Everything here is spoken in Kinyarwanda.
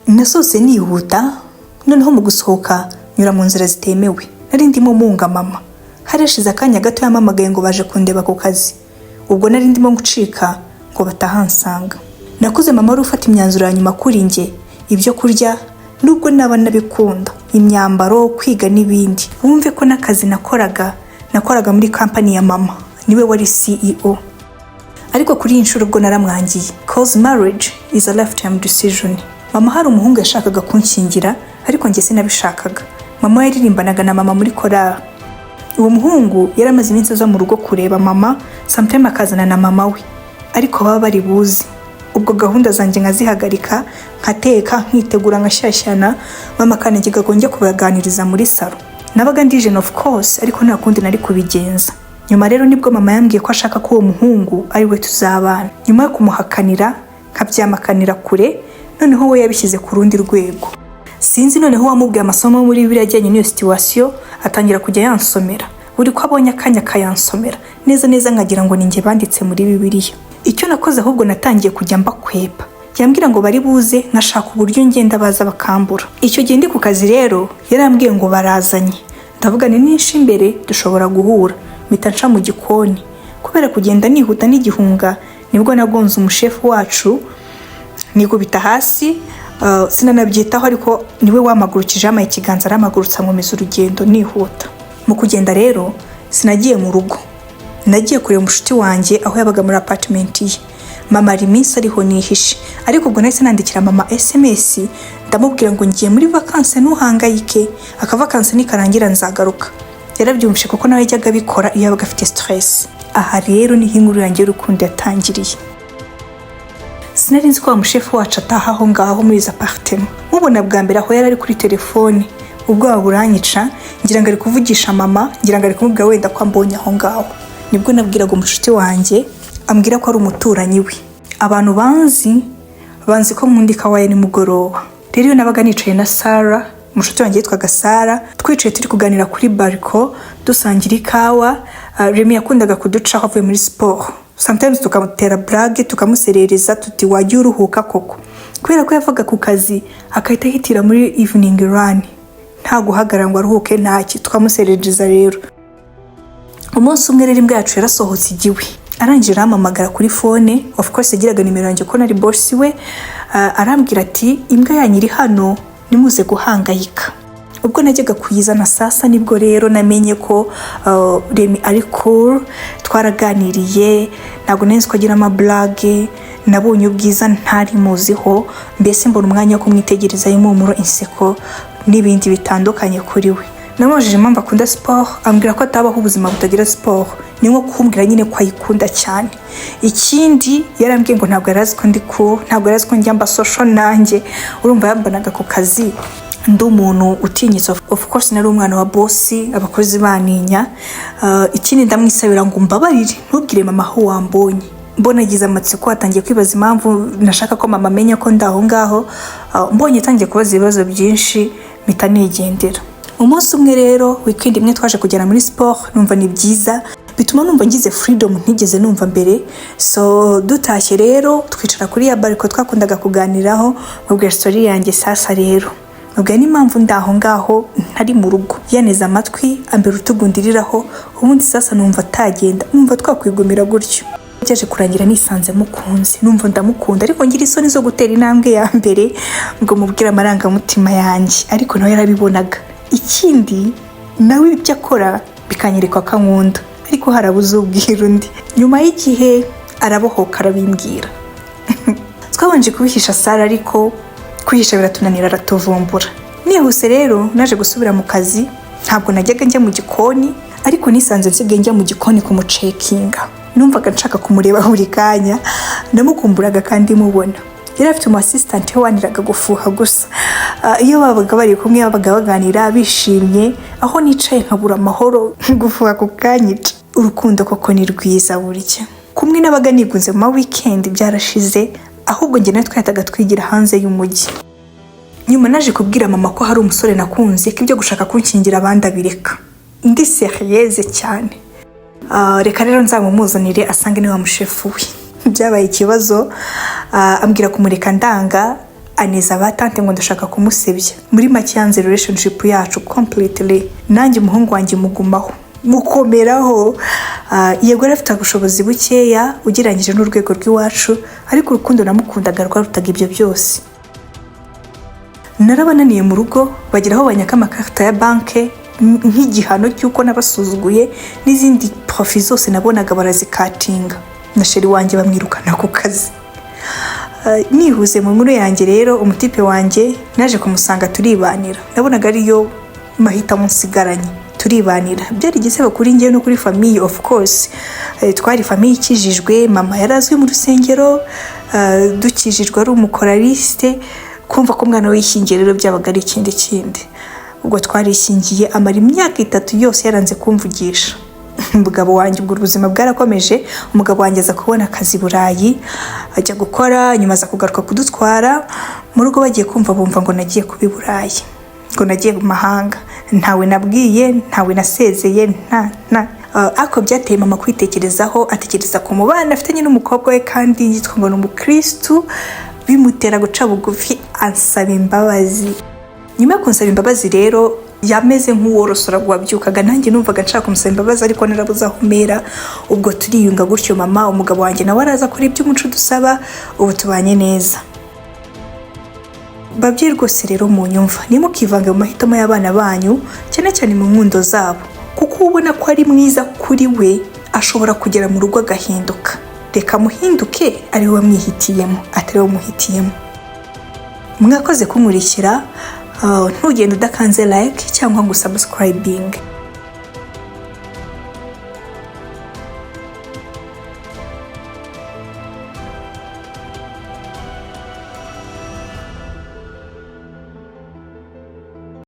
Nasohotse nihuta, noneho mu gusohoka nyura mu nzira zitemewe. Nari ndimo munga mama. Hari hashize akanya gato yampamagaye ngo baje kundeba ku kazi. Ubwo nari ndimo gucika ngo batahansanga. Nakuze mama wari ufata imyanzuro ya nyuma kuri njye: ibyo kurya nubwo naba nabikunda, imyambaro, kwiga n'ibindi. Wumve ko n'akazi nakoraga, nakoraga muri kampani ya mama, niwe wari CEO. Ariko kuri iyi nshuro ubwo naramwangiye, 'cause marriage is a lifetime decision. Mama hari umuhungu yashakaga kunshyingira, ariko njye sinabishakaga. Mama yaririmbanaga na mama muri korali. Uwo muhungu yari amaze iminsi aza mu rugo kureba mama, sometime akazana na mama we, ariko baba bari buzi. Ubwo gahunda zanjye nkazihagarika, nkateka, nkitegura, nkashyashyana, mama akantegeka ngo njye kubaganiriza muri salo. Nabaga ndi jeune, of course, ariko nta kundi nari kubigenza. Nyuma rero nibwo mama yambwiye ko ashaka ko uwo muhungu ari we tuzabana. Nyuma yo kumuhakanira, nkabyamakanira kure, noneho we yabishyize ku rundi rwego. Sinzi noneho wamubwiye amasomo muri Bibiliya ajyanye n'iyo situation, atangira kujya yansomera buri ko abonye akanya, akayansomera neza neza nkagira ngo ni njye banditse muri Bibiliya. Icyo nakoze ahubwo, natangiye kujya mbakwepa. Yambwira ngo bari buze, nkashaka uburyo ngenda baza bakambura. Icyo gihe ndi ku kazi rero, yarambwiye ngo barazanye. Ndavuga ni ninshi imbere dushobora guhura, mpita nca mu gikoni. Kubera kugenda nihuta n'igihunga, nibwo nagonze umushefu wacu nikubita hasi. Sinanabyitaho, ariko niwe wampagurukije, yampaye ikiganza arampagurutsa, nkomeza urugendo nihuta. Mu kugenda rero sinagiye mu rugo, nagiye kureba umushuti wanjye aho yabaga muri apartment ye. Mama ari iminsi ariho nihishe, ariko ubwo nahise nandikira mama SMS, ndamubwira ngo ngiye muri vacances, ntuhangayike, akavacances nikarangira nzagaruka. Yarabyumvishe kuko nawe yajyaga abikora iyo yabaga afite stress. Aha rero niho inkuru yanjye y'urukundo yatangiriye. Sinari nzi ko wa mushefu wacu ataha aho ngaho muri izo appartement. Mubona bwa mbere aho yari ari kuri telefone, ubwoba buranyica, ngira ngo ari kuvugisha mama, ngira ngo ari kumubwira wenda ko ambonye aho ngaho. Nibwo nabwiraga umushuti wanjye, ambwira ko ari umuturanyi we. Abantu banzi, banzi ko nkunda ikawa ya nimugoroba. Rero iyo nabaga nicaye na Sara, umushuti wanjye yitwaga Sara, twicaye turi kuganira kuri balcon, dusangira ikawa, Remy yakundaga kuducaho avuye muri siporo. Sometimes tukamutera blague, tukamuserereza tuti: "Wajya uruhuka koko?" Kubera ko yavaga ku kazi agahita ahitira muri evening run, nta guhagarara ngo aruhuke, ntaki. Tukamuserereza rero. Umunsi umwe rero imbwa yacu yarasohotse ijya iwe. Arangije arampamagara kuri phone, of course yagiraga nimero yanjye ko nari boss we. Arambwira ati: "Imbwa yanyu iri hano, nimuze guhangayika." Ubwo najyaga kuyizana sasa, nibwo rero namenye ko Remy ari cool. Twaraganiriye, ntabwo nari nzi ko agira amablague. Nabonye ubwiza ntari muziho, mbese mbona umwanya wo kumwitegereza, impumuro, inseko n'ibindi bitandukanye kuri we. Namubajije impamvu akunda siporo, ambwira ko atabaho ubuzima butagira siporo. Ni nko kumbwira nyine ko ayikunda cyane. Ikindi yarambwiye ngo ntabwo yari azi ko ndi cool, ntabwo yari azi ko njya mba social. Nanjye urumva yambanaga ku kazi ndi umuntu utinyitse. Of course nari umwana wa boss, abakozi baninya. Ikindi ndamwisabira ngo: "Mbabarire, ntubwire mama aho wambonye." Mbona agize amatsiko, atangiye kwibaza impamvu nashaka ko mama amenya ko ndi aho ngaho. Mbonye atangiye kubaza ibibazo byinshi, mpita nigendera. Umunsi umwe rero, weekend imwe, twaje kugera muri siporo, numva ni byiza, bituma numva ngize freedom ntigeze numva mbere. So dutashye rero, twicara kuri ya balcon twakundaga kuganiraho, mubwira story yanjye. Sasa rero mubwira n'impamvu ndi aho ngaho ntari mu rugo. Yaneze amatwi, ambera urutugu ndiriraho. Ubundi sasa numva atagenda, numva twakwigumira gutyo. Byaje kurangira nisanze mukunze, numva ndamukunda, ariko ngira isoni zo gutera intambwe ya mbere ngo mubwire amarangamutima yanjye. Ariko nawe yarabibonaga. Ikindi nawe ibyo akora bikanyereka ko ankunda, ariko harabuze ubwira undi. Nyuma y'igihe arabohoka, arabimbwira. Twabanje kubihisha Sara, ariko kwihisha biratunanira, aratuvumbura. Nihuse rero naje gusubira mu kazi. Ntabwo najyaga njya mu gikoni, ariko nisanze nsigaye njya mu gikoni kumucheckinga. Numvaga nshaka kumureba buri kanya, namukumburaga kandi mubona. Yari afite umu assistant we waniraga gufuha gusa. Iyo babaga bari kumwe, babaga baganira bishimye, aho nicaye nkabura amahoro, gufuha kukanyica. Urukundo koko ni rwiza burya. Kumwe nabaga nigunze mu ma weekend byarashize, ahubwo njye nawe twahitaga twigira hanze y'umujyi. Nyuma naje kubwira mama ko hari umusore nakunze, ko ibyo gushaka kunshyingira abandi abireka, ndi sérieuse cyane. Reka rero nzamumuzanire asange ni wa mushefu we. Byabaye ikibazo, ambwira kumureka ndanga. Aneza ba tante ngo ndashaka kumusebya. Muri make, yanze relationship yacu completely. Nanjye umuhungu wanjye mugumaho, mukomeraho. Yego, yari afite ubushobozi bukeya ugereranyije n'urwego rw'iwacu, ariko urukundo namukundaga rwarutaga ibyo byose. Narabananiye mu rugo, bagera aho banyaka amakarita ya banke nk'igihano cy'uko nabasuzuguye, n'izindi profit zose nabonaga barazikatinga, na chéri wanjye bamwirukana ku kazi. Nihuze mu nkuru yanjye rero, umutipe wanjye naje kumusanga, turibanira. Nabonaga ariyo mahitamo nsigaranye. Turibanira, byari igisebo kuri njyewe no kuri famille, of course. Twari famille ikijijwe, mama yari azwi mu rusengero, dukijijwe, ari umukoraliste. Kumva ko umwana we yishyingiye rero byabaga ari ikindi kindi. Ubwo twarishyingiye, amara imyaka 3 yose yaranze kumvugisha umugabo wanjye. Ubwo ubuzima bwarakomeje, umugabo wanjye aza kubona akazi i Burayi, ajya gukora, nyuma aza kugaruka kudutwara. Mu rugo bagiye kumva bumva ngo nagiye kuba i Burayi, ngo nagiye mu mahanga. Ntawe nabwiye, ntawe nasezeye, nta. Ariko byateye mama kwitekerezaho, atekereza ku mubano afitanye n'umukobwa we kandi yitwa ngo ni umukirisitu, bimutera guca bugufi, ansaba imbabazi. Nyuma yo kunsaba imbabazi rero, yameze nk'uworosora wabyukaga. Nanjye numvaga nshaka kumusaba imbabazi, ariko narabuze aho mera. Ubwo turiyunga gutyo mama, umugabo wanjye nawe araza akora iby'umuco dusaba, ubu tubanye neza. Babyeyi rwose rero mu nyumva, ntimukivange mu mahitamo y'abana banyu, cyane cyane mu nkundo zabo, kuko ubona ko ari mwiza kuri we ashobora kugera mu rugo agahinduka. Reka muhinduke ari we wamwihitiyemo, atari we umuhitiyemo. Mwakoze kunkurikira. Ntugende udakanze like cyangwa ngo subscribing.